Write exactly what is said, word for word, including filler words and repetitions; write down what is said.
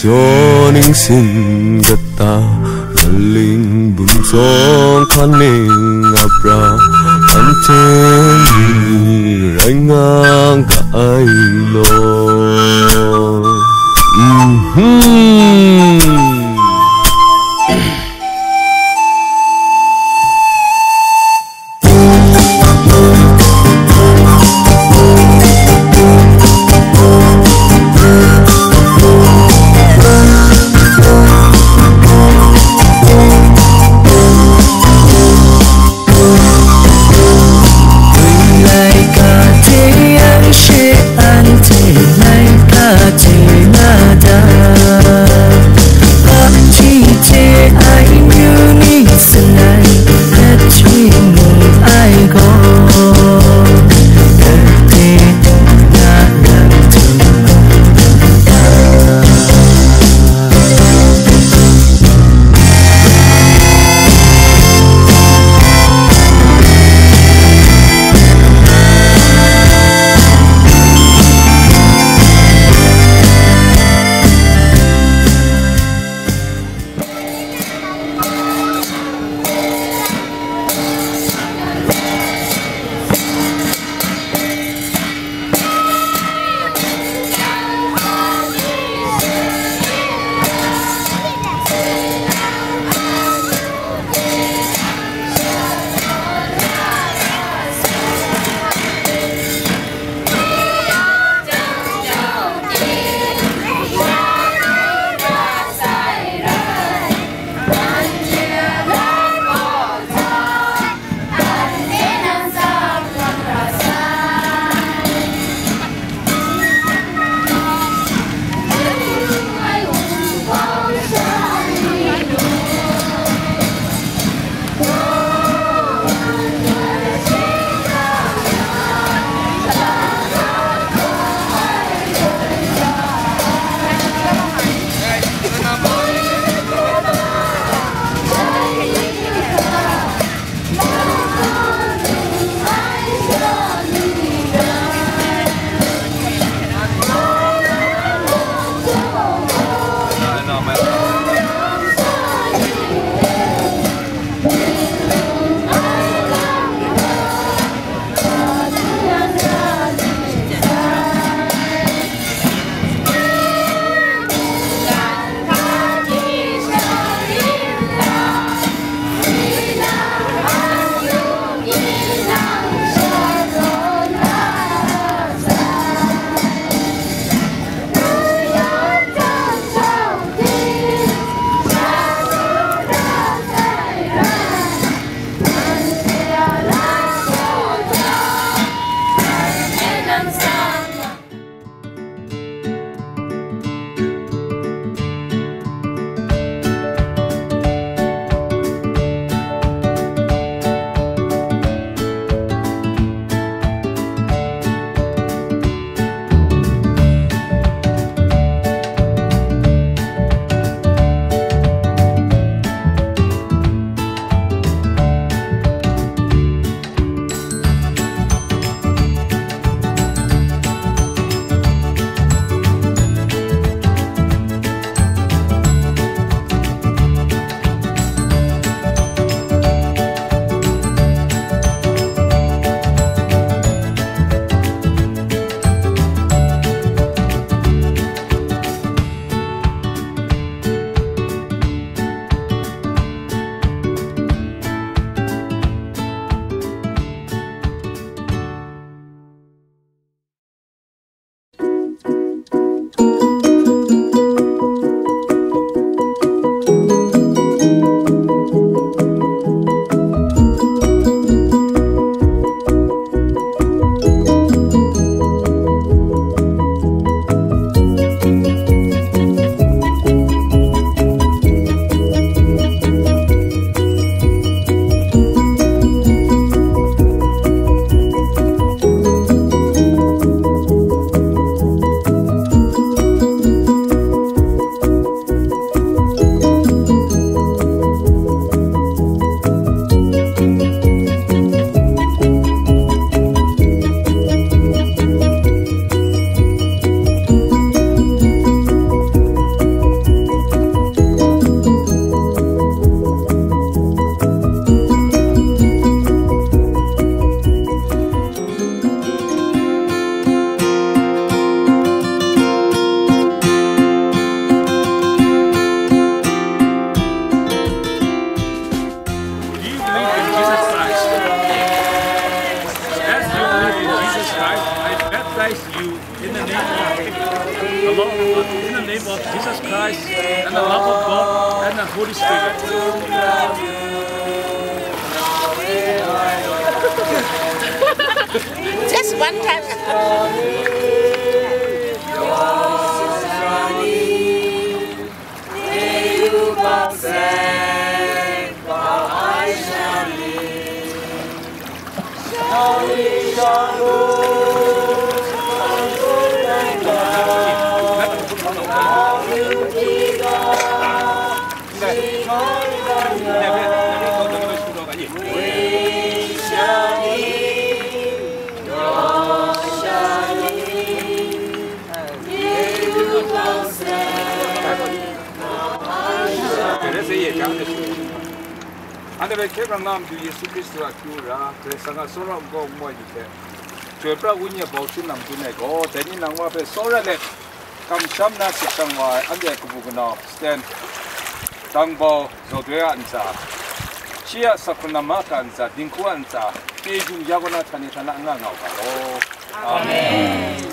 Yawning sin kata, laling bum sawng hkan ning apra, anhte ni rai nga ga ai law. Mhm. The love of God, in the name of Jesus Christ, and the love of God, and the Holy Spirit. Just one time. Anhte hpe hkye hkrang na Madu Yesu Hkristu a akyu ra, Karai Kasang a tsawra n-gaw n-gawt ni hte, Chyoi pra Wenyi a bau hpyin lam dun ai gaw, dai ni nang wa hpe tsawra let, kamsham na sit shang wa ai anhte a kabu kanau, Stan, Dangbau, Zawdoi a ntsa, shi a Sakhunam Mahka a ntsa, Dinghku a ntsa, chyeju ya kaw na htani htana n nga nga u ga law. Amen.